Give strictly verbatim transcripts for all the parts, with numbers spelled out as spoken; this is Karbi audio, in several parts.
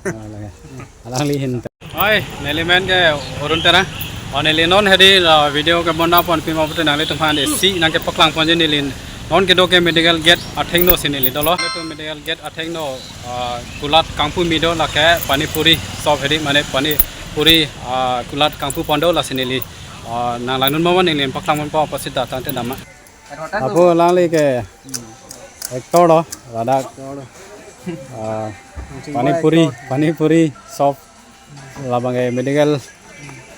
Ah, lake. Alangli ahin. Hoi, neli men ke Arun Terang. Oh, neli non hedi, ah, video kebonda ponpima pute nanglitum aphan isi nangkepaklang ponji neli non kedo ke medical gate athengno si neli dolo. Itu medical gate athengno, ah, kulat kangpu me do, lake pani puri shop hedi, mane pani puri, ah, kulat kangpu pon do, lasi neli, ah, nang langdun mo neli paklang ponpo apotsi ta tangte dam ma. Lapu alangli ke actor lo, ladak, ah, pani puri, pani puri shop, labang ke medical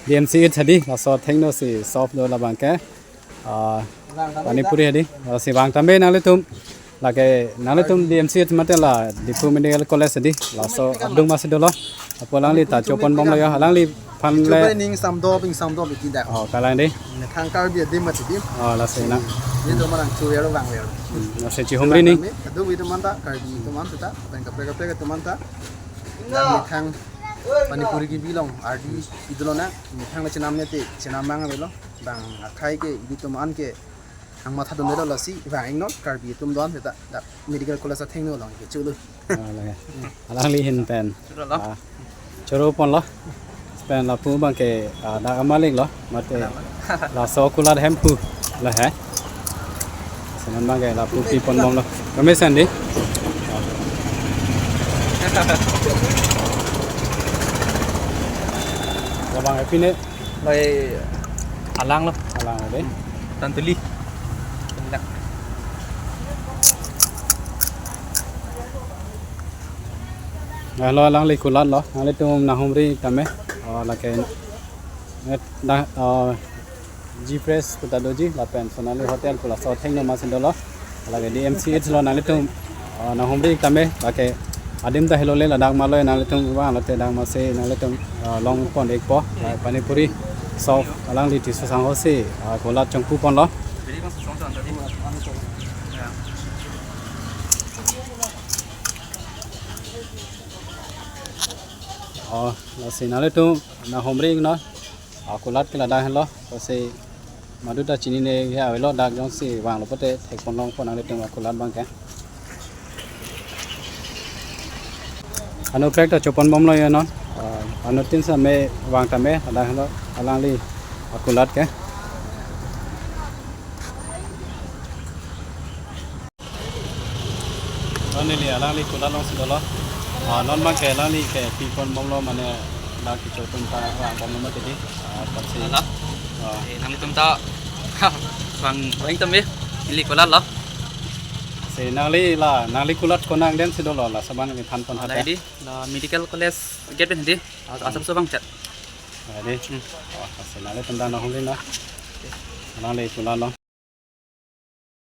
D M C H hedi, laso athengno si shop do labang ke, ah, pani puri hedi, lasi vang tame nanglitum, lake nanglitum D M C H mate la Diphu Medical College hedi, laso adung masi dolo, lapu alangli ta choponbomlo yo, alangliphan le. Chopo ning samdo, ning samdo biki dak. Oh, kalang dei. Methang Karbi adim mati di. Oh, lasi na. Ini teman yang cuy ya, lo bang ya. Hmm, lasi chihumri ni. Aduh, itu mantap, Karbi itu mantap, tak? Apa yang kaprek-kaprek itu mantap. Dan methang pani puri kebi along, ardi itu lo na, methang le chenam ne te, chenam mang lo, bang akhai ke, ini teman ke, ang matha dun lo, lasi, bang ingno, Karbi atum don, tak, tak, medical college athengno along, ke chulu. Ah, lake. Alangli ahin pen. Choro lo. Ah, choro ponlo. Pen lapu abang ke, ah, dak amalik lo, mate. Laso kulat hemphu lo he. Lason abang ke lapu piponbomlo. Kami sandi. Labang happy ne. Lai alang lo. Alang lo dei. Tantuli. Nah, lo alangli kulat lo, nanglitum nanghumri tame. Oh, lake. Eh, dak, oh, G Press puta doji, lapen Sonali Hotel pu laso athengno masi dolo. Lake D M C H lo, nanglitum, oh, nanghumri tame, lake adim ta helo le, ladak malo nanglitum vang lote dak masi nanglitum, oh, long pon ikpo, la pani puri shop alangli Tisso Sangho si, oh, kulat chongpu ponlo. Oh, lasi nanglitum nanghumri iknon. Ah, kulat ke ladak henlo, lasi madu ta chinine he avelo, dak jongsi vanglo pote thekpon longpon nanglitum akulat abang ke. Anu prek ta choponbomlo yo non. Ah, anu tin sa me vang tame, ladak henlo, alangli akulat ke. Non neli alangli kulat alongsi dolo. Ah, non abang ke alangli ke piponbomlo, mane dak kecho atum ta vangbomlo mati di. Ah, apotsi. Ala. Ah. Eh, nanglitum ta. Bang, bang tame. Neli kulat lo. Si nangli la, nangli kulat konat den si dolo, laso abang neli thanpon. Ala hata. Di, la medical college gate pen di. As-, asapso vangchet. Ala di. Hmm. Oh, si nanglitum ta nanghumri na. Alangli kulat lo.